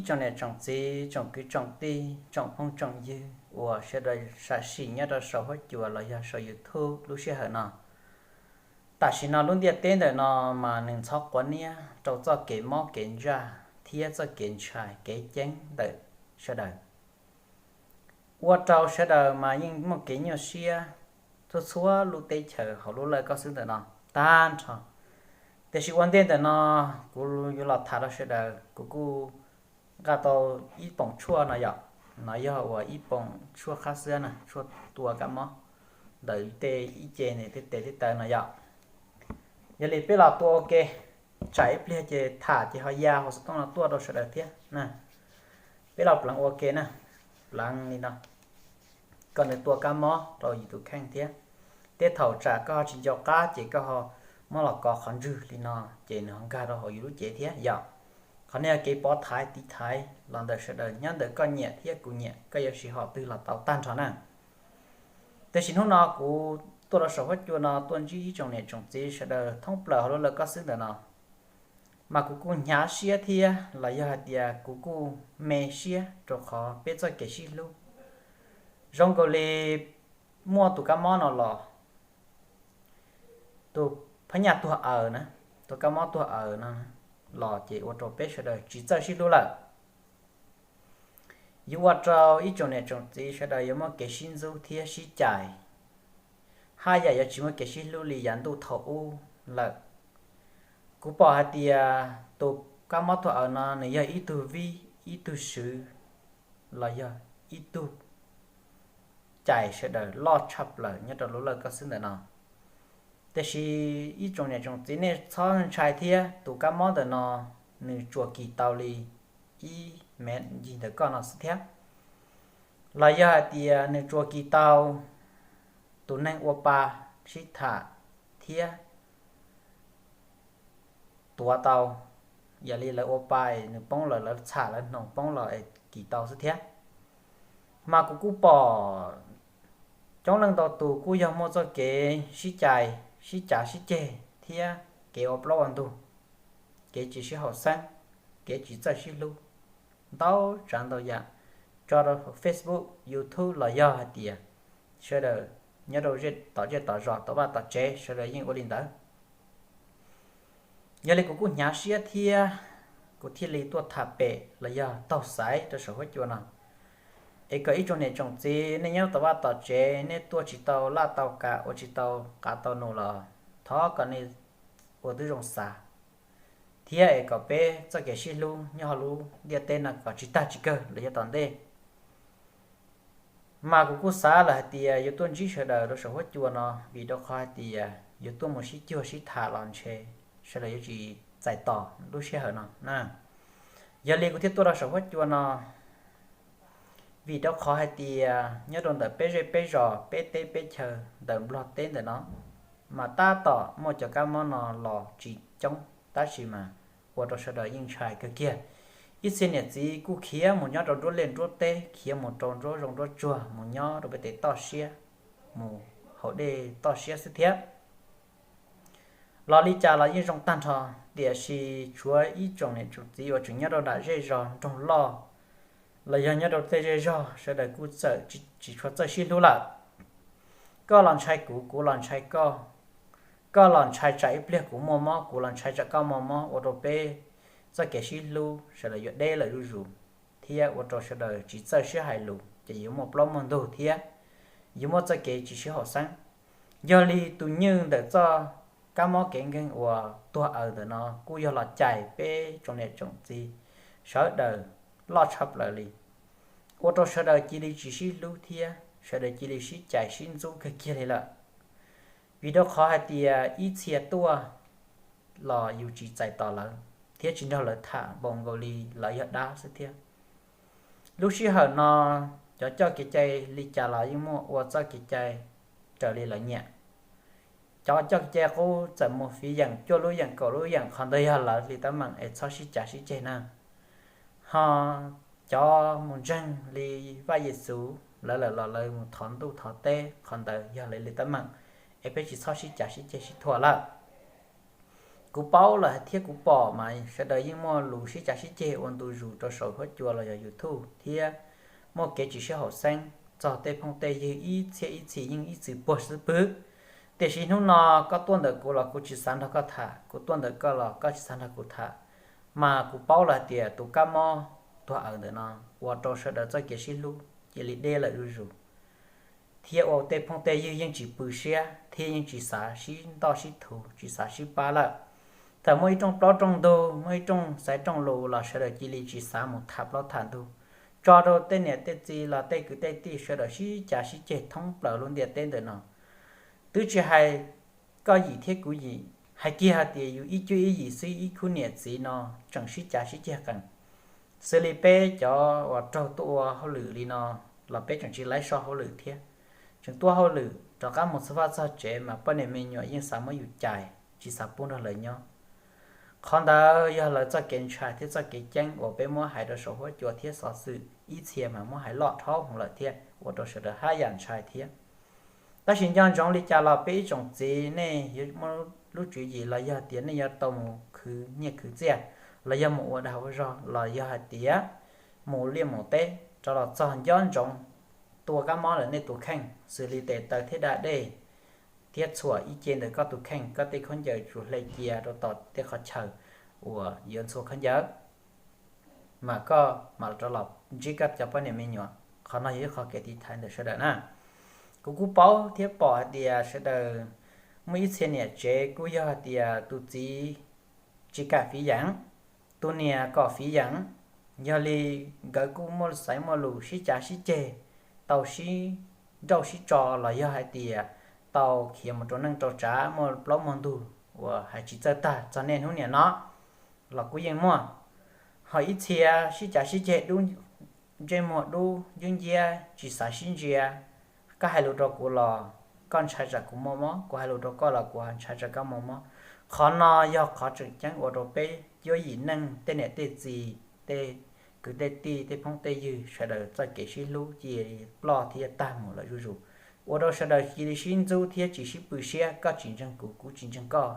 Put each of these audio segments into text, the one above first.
Ib tsoom niam tsoom txiv, tsoom kwv tsoom tij, tsoom phooj tsoom ywg uas sawv daws sam sim nyob rau saum huab cua los yog saum YouTube lub sij hawm no. Tam sim no lub ntiaj teb ntawm no mas nws ntxhov quav niab rau txoj kev mob kev ntsaj thiab txoj kev ntshai kev ceeb ntawm sawv daws, ua rau sawv daws mas yeej muaj kev nyuaj siab txhua txhua lub teb chaws hauv lub laj koj xwb ntawm no tag nrho. Tiam sis ua ntej ntawm no kuv yuav los tham rau sawv daws, kuv kuj nqa tau ib poom tshuaj no yom. No yog uas ib poom tshuaj qhab xwb na, tshuaj tua kab mob ntawm tej ib ce tej tes tej taw no yom. Yog li peb los tua ua ke, tsam ib pliag ces tham ces ho ya hauv xov tooj no tuaj rau sawv daws thiab na. Peb los pleev ua ke na, pleev li no kom nws tua kab mob rau yus tus kheej thiab. Tej thaum tsam koj ho tsis nco qab ces koj ho muab los kov qhov ntswg li no ces nws ho nkag rau hauv yus lub cev thiab yom. Qhov no yog kev pov thaiv tiv thaiv los ntawm sawv daws nyob ntawm koj nyiam thiab kuv nyiam, koj yuav siv hom twg los tau tag nrho na. Tiam sis hnub no kuv tuaj rau saum huab cua no tuaj ntsib ib tsoom niam tsoom txiv sawv daws thoob plaws hauv lub laj koj xwb ntawm no, mas kuv kuj hnyav siab thiab los yog hais tias kuv kuj me siab rau qhov peb txoj kev sib hlub. Zoo nkaus li muaj tus kab mob no los, tus phab nyaj tuag aws na, tus kab mob tuag aws no los ces ua rau peb sawv daws tsis txawj sib hlub lawm. Yuav ua rau ib tsoom niam tsoom txiv sawv daws yuav muaj kev sib ntxub thiab sib cais, haj yam yuav tsis muaj kev sib hlub li yav ntuj thaum ub lawm. Kuv pom hais tias tus kab mob tuag aws no nws yog ib tug vib, ib tug swv, los yog ib tug cais sawv daws loj tshaj plaws nyob rau lub laj koj xwb ntawm no. Tiam sis ib tsoom niam tsoom txiv nej txhob ntshai thiab, tus kab mob ntawm no nws tsuas kis tau li ib mev ncig ntawm koj no xwb thiab. Los yog hais tias nws tsuas kis tau tus neeg ua pa sib tham thiab tuav tau, yog li lawv ua pa es nws poob los lawv txham lawv hnoos poob los es kis tau xwb thiab. Mas kuv kuj pom coob leej ntau tus kuj yog muaj txoj kev sib cais, sib cav sib ceg thiab kev ua plaub ua ntug, kev tsis sib haum xeeb, kev tsis txawj sib hlub ntau tsav ntau yam tso rau Facebook, YouTube los yog hais tias sawv daws nyob rau tom zej tom zos tom vaj tom tsev sawv daws yeej ua li ntawd. Yog li kuv kuj hnyav siab thiab, kuv thiaj li tuaj tham pem los yog taug xaiv rau saum huab cua no, es kom ib tsoom niam tsoom txiv nej nyob tom vaj tom tsev nej tuaj tsis tau laj tau kam ua tsis tau qav tau num los thov kom nej ua tib zoo xav thiab es kom peb txoj kev sib hlub nyob hauv lub ntiaj teb no kom tsis tag tsis kawg los yog tom ntej. Mas kuv kuj xav lawm hais tias yuav tuaj ntsib sawv daws rau saum huab cua no vim rau qhov hais tias yuav tuaj mus sib cuag sib tham los ntshe sawv daws yuav tsis txais tos lub sij hawm no na. Yog li kuv thiaj tuaj rau saum huab cua no, vim rau qhov hais tias nyob rau ntawm peb zej peb zos peb teb peb chaw ntawm Nplog teb ntawm no mas tab tom muaj cov kab mob no los tsis coob tab sis mas ua rau sawv daws yeej ntshai kawg kiag. Ib txhia niam txiv kuj khiav mus nyob rau nruab liaj nruab teb, khiav mus rau nruab zoov nruab tsuag, mus nyob rau pem tej toj siab, mus haus dej toj siab xwb thiab. Los li cas los yeej zoo tag nrho, tiam sis tshuav ib tsoom niam tsoom txiv uas tseem nyob rau nram zej zos nroog loj los yog nyob rau tej zej zog sawv daws kuj txawm tsis tshua txawj sib hlub lawm. Koj los ntshai kuv, kuv los ntshai koj, koj los ntshai tsam ib pliag kuv muaj mob, kuv los ntshai tsam koj muaj mob, ua rau peb txoj kev sib hlub sawv daws yuav deb lawm zuj zus, thiab ua rau sawv daws tsis txawj sib hais lus ces yuav muaj plaub muaj ntug thiab yuav muaj txoj kev tsis sib haum xeeb. Yog li tus nywj ntawm txoj kab mob kev nkeeg uas tuag aws ntawm no kuj yog los cais peb tsoom niam tsoom txiv sawv daws loj tshaj plaws li, ua rau sawv daws cia li tsis sib hlub thiab sawv daws cia li sib cais sib ntxub kawg kiag li lawm. Vim rau qhov hais tias ib txhia tuaj los yus tsis txais tos lawv thiab tsis nrog lawv tham npaum nkaus li lawv yog dab xwb thiab. Lub sij hawm no cov coj kev cai li cas los yeej muaj ua txoj kev cai raws li lawv nyiam. Cov coj kev cai qub txawm mus fiv yeem cuaj lub yeem kaum lub yeem qhov ntawd yog lawv li teeb meem es txhob sib cav sib ceg na. Ho cov mus ntseeg li Vaj Yexus lawv lawm los lawv mus thov ntuj thov teb qhov ntawd yog lawv li teeb meem, es peb tsis txhob sib cav sib ceg sib thuam lawm. Kuv paub lawm thiab kuv pom mas sawv daws yeej muaj lus sib cav sib ceg ua ntu zus rau saum huab cua los yog YouTube thiab muaj kev tsis sib haum xeeb txog tej phooj tej ywg ib txhia ib txhis yeej ib txwm puag xwb pwg. Tiam sis hnub no koj tuaj ntawm kuv los kuv tsis xav nrog koj tham, kuv tuaj ntawm koj los koj tsis xav nrog kuv tham, mas kuv paub lawm hais tias tus kab mob tuag awm ntawm no ua rau sawv daws txoj kev sib hlub cia li deb lawm zuj zus, thiab ua tej phooj tej ywg yeej tsis pw siab thiab yeej tsis xav sib ntoj sib thuv tsis xav sib pab lawm. Thaum muaj ib rooj plaub rooj ntug, muaj ib rooj xaiv rooj lus los sawv daws cia li tsis xav mus tham plaub tham ntug, tso rau tej niam tej txiv los tej kwv tej tij sawv daws sib cav sib ceg thoob plaws lub ntiaj teb ntawm no. Twb tsis hais koj yim thiab kuv yim, hais kiag hais tias yus ib cuab ib yim xwb ib khub niam txiv no tseem sib cav sib ceg qees. Xws li peb cov uas raug tuaj ua hauj lwm li no los peb tseem tsis laib so hauj lwm thiab, tseem tuaj hauj lwm rov qab mus txog vaj txog tsev mas poj niam me nyuam yeej xav muab yus cais tsis xav pub nrog lawv nyob. Qhov ntawd yog lawv txoj kev ntshai thiab txoj kev ceeb uas peb muab hais rau saum huab cua thiab xov xwm ib txhia mas muab hais loj dhau hwv lawm thiab ua rau sawv daws haj yam ntshai thiab. Tab sis nco ntsoov li cas los peb ib tsoom txiv nej yuav muaj lub tswv yim los yog tias nej yuav tau mus khwv nyiaj khwv txiaj, los yog mus ua dag ua zog los yog hais tias mus liaj mus teb rov los txog nco ntsoov tua kab mob lawm nej tus kheej, xws li tes taw thiab da dej thiab txhuam ib ce ntawm koj tus kheej, koj tej khaub ncaws tsuas hle cia rau tom tej qhov chaw uas yuav ntxhua khaub ncaws, mas koj mam rov los ntsib koj cov poj niam me nyuam. Qhov no yog ib qho kev tiv thaiv ntawm sawv daws na. Kuv kuj paub thiab pom hais tias sawv daws muaj ib txhia niam tsev kuj yog hais tias tus txiv tsis kam fiv yeem, tus niam kom fiv yeem, yog li nkawd kuj muaj xaiv muaj lus sib cav sib ceg, tau sib nrauj sib tso los yog hais tias tau khiav mus rau neej rau tsav muaj plaub muaj ntug uas hais tsis txawj tag txog niaj hnub niam no los kuj yeej muaj. Ho ib txhia sib cav sib ceg dub, ntsej muag dub ncwb nciab tsis xav sib ntsia, koj hais lus rau kuv los koj ntshai tsam kuv muaj mob, kuv hais lus rau koj los kuv ntshai tsam koj muaj mob. Qhov no yog qhov tseem ceeb ua rau peb cuab yim neej tej niam tej txiv tej kwv tej tij tej phooj tej ywg sawv daws txoj kev sib hlub cia li ploj thiab tag mus lawm zuj zus, ua rau sawv daws cia li sib ntxub thiab tsis sib pw siab, koj tsis ntseeg kuv kuv tsis ntseeg koj,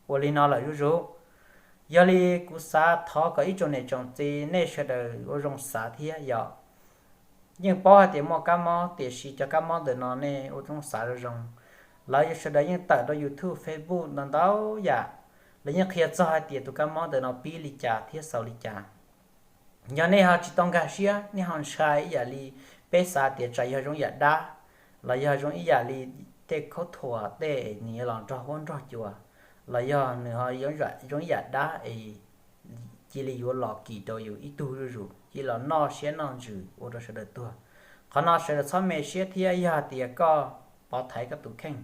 ua li no lawm zuj zus. Yog li kuv xav thov kom ib tsoom niam tsoom txiv nej sawv daws ua zoo xav thiab yom. Yeej paub hais tias muaj kab mob tiam sis cov kab mob ntawm no nej ua zoo xav zoo zoo. Lawv sawv daws yeej tawm rau YouTube, Facebook ntau ntau yam, lawv yeej qhia txog hais tias tus kab mob ntawm no pib li cas thiab xaus li cas. Yog nej ho tsis tau nkag siab, nej ho ntshai ib yam li peb xav tias tsam yog zoo ib yam dab, los yog zoo ib yam li tej khaub thuas tej nws yuav los nrog huab nrog cua, los yog nws ho zoo ib yam dab es cia li yuav los kis rau yus ib tug zuj zus, cia li los noj siab noj ntsws ua rau sawv daws tuag. Qhov no sawv daws txhob me siab thiab, yog hais tias koj pov thaiv koj tus kheej,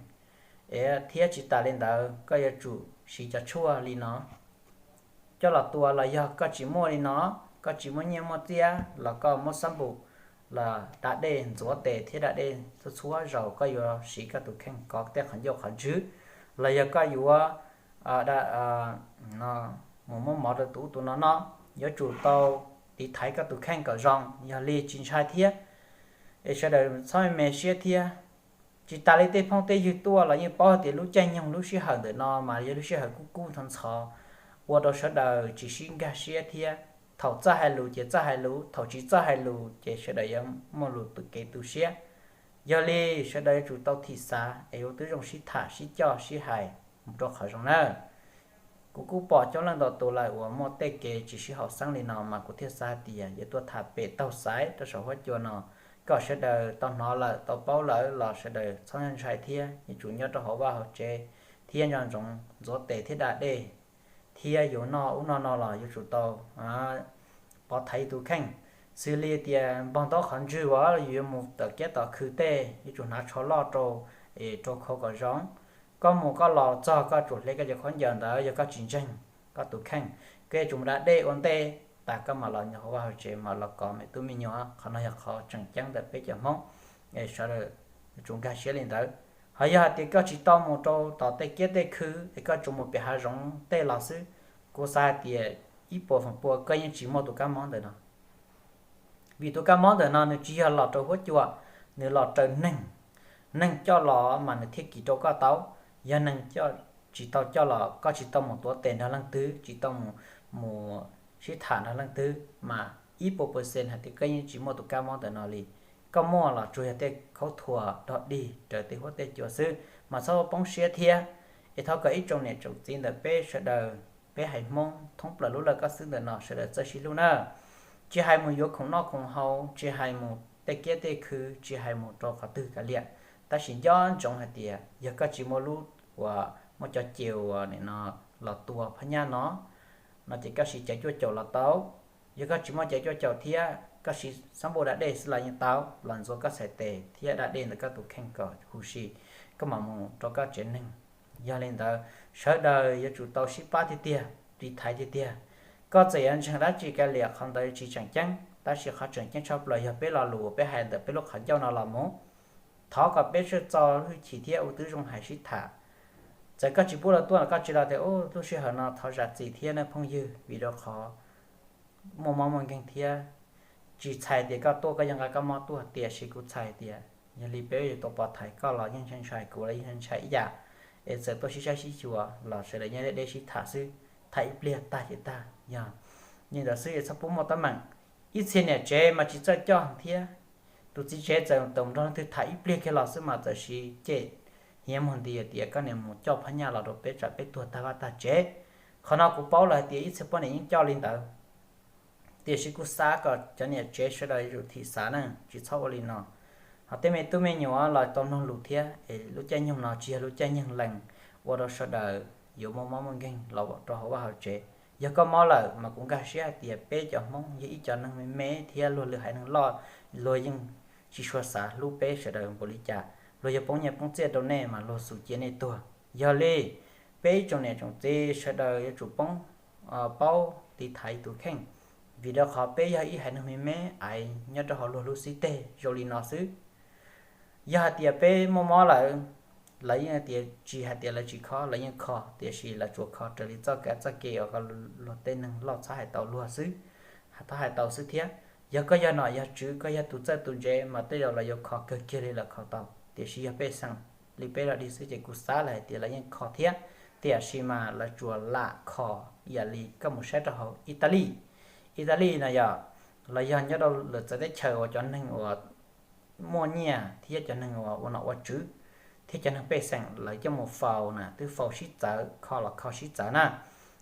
es thiab tsis tas li ntawd koj yuav tsum siv cov tshuaj li no coj los tua, los yog koj tsis muaj li no, koj tsis muaj nyiaj muaj txiaj los koj muab xab npum los da dej ntxuav tes thiab da dej txhua txhua zaus, koj yuav siv koj tus kheej kov tej qhov ncauj qhov ntswg, los yog koj yuav mus muab mov rau tus ub tus no no, yuav tsum tau tiv thaiv koj tus kheej kom zoo, yog li tsis ntshai thiab. Es sawv daws txhob me siab thiab. Tsis tas li tej phooj tej ywg tuaj los yeej paub hais tias lub caij nyoog lub sij hawm ntawm no mas yog lub sij hawm kub kub ntxhov ntxhov, ua rau sawv daws tsis sib nkag siab thiab. Thaum txawj hais lus ces txawj hais lus, thaum tsis txawj hais lus ces sawv daws yuav muaj lus kev tu siab. Yog li sawv daws yuav tsum tau thim xav es ua tib zoo sib tham sib coj sib hais mus rau qhov zoo nawb. Kuv kuj pom coob leej ntau tus lawm uas muaj tej kev tsis sib haum xeeb li no mas kuv thiaj xav hais tias yuav tuaj tham pem taug xaiv rau saum huab cua no, kom sawv daws tau hnov lawm tau paub lawm los sawv daws txhob ntshai thiab, yuav tsum nyob rau hauv vaj hauv tsev thiab nco ntsoov ntxuav tes thiab da dej, thiab yuav noj ub noj no los yuav tsum tau pov thaiv tus kheej. Xws li tias npog ntaub qhov ntswg uas yus yuav mus tom kiab tom khw tej yuav tsum hnav tsho loj rau es rau khau kom zoo. Koj mus koj los txog koj tsum hle koj cov khaub ncaws ntawd, yog koj tsis ntseeg koj tus kheej, koj yuav tsum mus da dej ua ntej tas koj mam los nyob hauv vaj hauv tsev mam los kov me tub me nyuam. Qhov no yog qhov tseem ceeb ntawm peb cov Hmoob, es sawv daws yuav tsum nkag siab li ntawd. Ho yog hais tias koj tsis tau mus rau tom tej kiab tej khw es koj tsuas mus pem hav zoov tej los xwb, kuv xav hais tias ib puas feem pua koj yeej tsis muaj tus kab mob ntawm no. Vim tus kab mob ntawm no nws tsis yog los rau huab cua, nws los raws neeg. Neeg coj los mas nws thiaj kis rau koj tau. Yog neeg coj tsis tsis tau coj los koj tsis tau mus tuav tes nrog leej twg, tsis tau mus sib tham nrog leej twg mas ib puas percent hais tias koj yeej tsis muaj tus kab mob ntawm no li. Koj muaj los tsuas yog tej khaub thuas dog dig raws tej huab tej cua xwb mas txhob poob siab thiab. Es thov kom ib tsoom niam tsoom txiv ntawm peb sawv daws, peb haiv Hmoob thoob plaws lub laj kab xwb ntawm no sawv daws txawj sib hlub na. Tsis hais mus yuav khoom noj khoom haus, tsis hais mus tej kiab tej khw, tsis hais mus rau qhov twg kav liam, tab sis nco ntsoov hais tias yog koj tsis muaj lub uas muaj cov ce uas nim no los tua phab nyaj no, no ces koj siv cawv cuaj caum los tau. Yog koj tsis muaj cawv cuaj caum thiab koj siv xab npua da dej xwb los yeej tau, los ntxuav koj txhais tes thiab da dej ntawm koj tus kheej kom huv si, koj mam mus rau koj tsev neeg. Yog li ntawd, sawv daws yuav tsum tau sib pab tiag tiag, tiv thaiv tiag tiag. Koj txawm yuav ntseeg dab tsi kav liam, qhov ntawd tsis tseem ceeb, tab sis qhov tseem ceeb tshaj plaws yog peb lo lus uas peb hais ntawm peb lub qhov ncauj no los mus. Thov kom peb sawv txo hwj chim thiab ua tib zoo hais sib tham. Txawm koj tsis pub lawv tuaj los koj tsis los tias, Ub, lub sij hawm no thov zam txim thiab nej phooj ywg, vim rau qhov muaj mob muaj nkeeg thiab. Tsis txhais tias koj tuaj koj yuav nqa kab mob tuaj, tiam sis kuv txhais tias yog li peb yuav tau pov thaiv, koj los yeej ntshai ntshai, kuv los yeej ntshai ntshai ib yam. Es txawm tuaj sib saib sib xyuas los sawv daws nyob deb deb sib tham xwb, tham ib pliag tag ces tag. Yog li ntawd xwb es txhob pub muaj teeb meem. Ib txhia niam tsev mas tsis txawj coj thiab. Tus txiv tsev txawm tau nrog leej twg tham ib pliag kiag los xwb mas txawm siv cem hiav muag nti tias koj niam mus coj phab nyaj los rau peb tsam peb tuag tag vaj tag tsev. Qhov no kuv paub lawm hais tias ib txhia poj niam yeej coj li ntawd. Tiam sis kuv xav kom cov niam tsev sawv daws yuav tsum thim xav na, tsis txhob ua li no. Ho tej me tub me nyuam los tau mloog lus thiab es lub caij nyoog no tsis yog lub caij nyoog lees ua rau sawv daws yuav muaj mob muaj nkeeg los rau hauv vaj hauv tsev. Yog koj mob lawm mas kuv nkag siab hais tias peb cov Hmoob yog ib cov neeg me me thiab luag lwm haiv neeg loj, luag yeej tsis tshua xav hlub peb sawv daws npaum li cas. Luag yog poob nyiaj poob txiaj rau nej mas luag xum cia nej tuag. Yog li, peb ib tsoom niam tsoom txiv sawv daws yuav tsum poob, paub tiv thaiv tus kheej, vim rau qhov peb yog ib haiv neeg me me aiv nyob rau hauv luag lub xib teg zoo li no xwb. Yog hais tias peb muaj mob lawm, lawv yeej hais tias tsis hais tias lawv tsis kho, lawv yeej kho, tiam sis lawv tsuas kho raws li txoj kev txoj kev uas luag tej neeg loj txhob hais tau luag xwb, txhob hais tau xwb thiab. Yog koj yog nom yog tswv, koj yog tus txawj tus ntse mas tej zaum lawv yuav kho kawg kiag li lawv kho tau, tiam sis yog pej xeem li peb los dig xwb ces kuv xav lawm hais tias lawv yeej kho thiab, tiam sis mas lawv tsuas lam kho ib yam li koj mus saib rau hauv Italy. Italy no yog, los yog nyob rau lwm txawv teb chaws uas cov neeg uas muaj nyiaj thiab cov neeg uas ua nom ua tswv thiab cov neeg pej xeem lawv coj mus faus na twb faus sib txawv, kho los kho sib txawv na.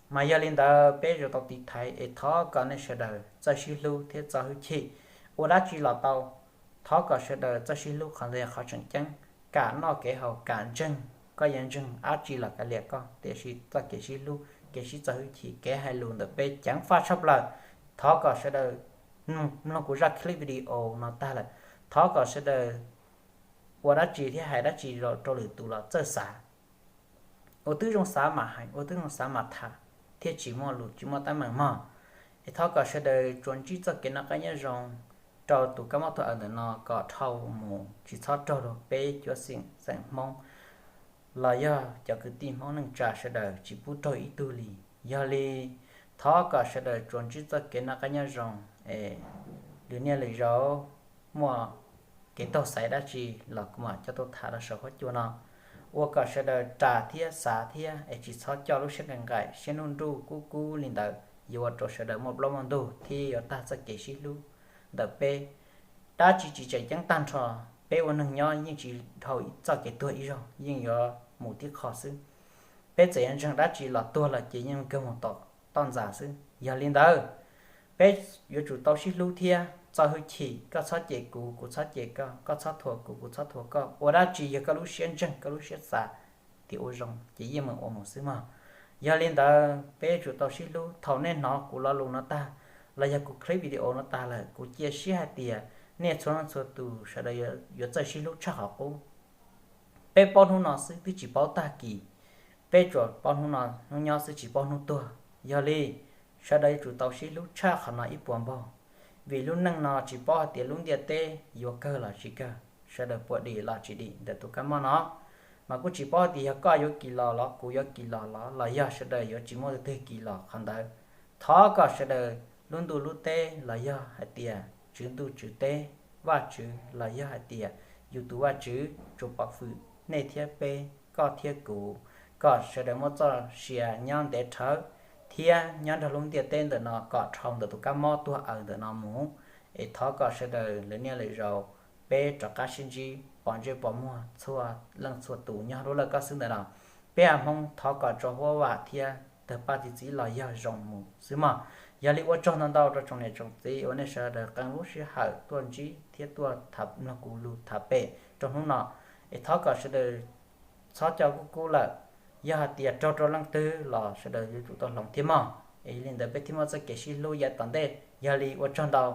Mas yog li ntawd peb yuav tau tiv thaiv es thov kom nej sawv daws txawj sib hlub thiab txo hwj chim. Ua dab tsi los tau, thov kom sawv daws txawj sib hlub, qhov ntawd yog qhov tseem ceeb. Kam noj kev haus, kam ntseeg, koj yuav ntseeg dab tsi los kav liam koj, tiam sis txoj kev sib hlub, kev sib txo hwj chim, kev hais lus ntawm peb ceev faj tshaj plaws. Thov kom sawv daws mloog kuv zaj clip video no tag lawm, thov kom sawv daws ua dab tsi thiab hais dab tsi rau lwm tus los txawj xav. Ua tib zoo xav mam hais, ua tib zoo xav mam tham, thiaj tsis muaj lus tsis muaj teeb meem mog. Es thov kom sawv daws tsuas ntsib txoj kev noj qab nyob zoo rau tus kab mob thuam aws ntawm no kom dhau mus tsis txhob raug rau peb cuab xeem Hmoob los yog cov kwv tij Hmoob neej tsa sawv daws tsis pub raug ib tug li. Yog li, thov kom sawv daws tsuas ntsib txoj kev noj qab nyob zoo, es lwm niaj lwm zaus muaj kev taug xaiv dab tsi los kuv mam coj tuaj tham rau saum huab cua no, ua kom sawv daws ras thiab xav thiab es tsis txhob coj lub siab nqaim nqaim siab nruj nruj kub kub li ntawd, yuav ua rau sawv daws muaj plaub muaj ntug thiab yuav tag txoj kev sib hlub ntawm peb. Dab tsi tsis tseem ceeb tag nrho, peb ua neeg nyob yeej tsis dhau txoj kev tuag ib zaug, yeej yuav mus tib qho xwb. Peb txawm yuav ntseeg dab tsi los tuag lawm ces yeej kawg mus tom toj ntxas xwb. Yog li ntawd, peb yuav tsum tau sib hlub thiab txo hwj chim, koj txhob cem kuv, kuv txhob cem koj, koj txhob thuam kuv, kuv txhob thuam koj. Ua dab tsi yog koj lub siab ntseeg, koj lub siab xav tias ua zoo ces yeej meem ua mus xwb mog. Yog li ntawd peb yuav tsum tau sib hlub. Thaum nej hnov kuv lo lus no tag los yog kuv clip video no tag lawm, kuv cia siab hais tias nej txhua leej txhua tus sawv daws yuav txawj sib hlub tshaj qhov qub. Peb paub hnub no xwb twb tsis paub tag kis, peb tsuas paub hnub no hnub nyob xwb tsis paub hnub tuag. Yog li, sawv daws yuav tsum tau sib hlub tshaj qhov no ib puas npaug, vim lub neej no tsis paub hais tias lub ntiaj teb yuav kawg los tsis kawg, sawv daws puas dim los tsis dim ntawm tus kab mob no. Mas kuj tsis paub hais tias yog koj yuav kis los los kuv yuav kis los los los yog sawv daws yuav tsis muaj leej twg kis los qhov ntawd. Thov kom sawv daws lub ntuj lub teb los yog hais tias tswv ntuj tswv teb, Vajtswv los yog hais tias yus tus Vajtswv tsuas pov hwm nej thiab peb, koj thiab kuv, kom sawv daws muaj txoj sia nyob ntev rhawv thiab nyob nrog lub ntiaj teb ntawm no kom dhau ntawm tus kab mob tuag aws ntawm no mus. Es thov kom sawv daws lawv niaj lawv zaus, peb rov qab sib ntsib pom ntsej pom muag txhua leej txhua tus nyob lub lawj koj xwb ntawm no. Peb haiv Hmoob thov kom tso huab vam thiab tawg paj txi txiv los yog zoo mus xwb mog. Yog li ua tsaug ntau ntau rau tsoom niam tsoom txiv uas nej sawv daws qee lub sij hawm tuaj ntsib thiab tuaj mloog kuv lus tham pem rau hnub no. Es thov kom sawv daws txhob coj kub kub lawm. Yog hais tias raug rau leej twg los sawv daws yuav tsum tau hloov thiab mog. Es yog li ntawd peb thiaj muaj txoj kev sib hlub yav tom ntej. Yog li ua tsaug ntau.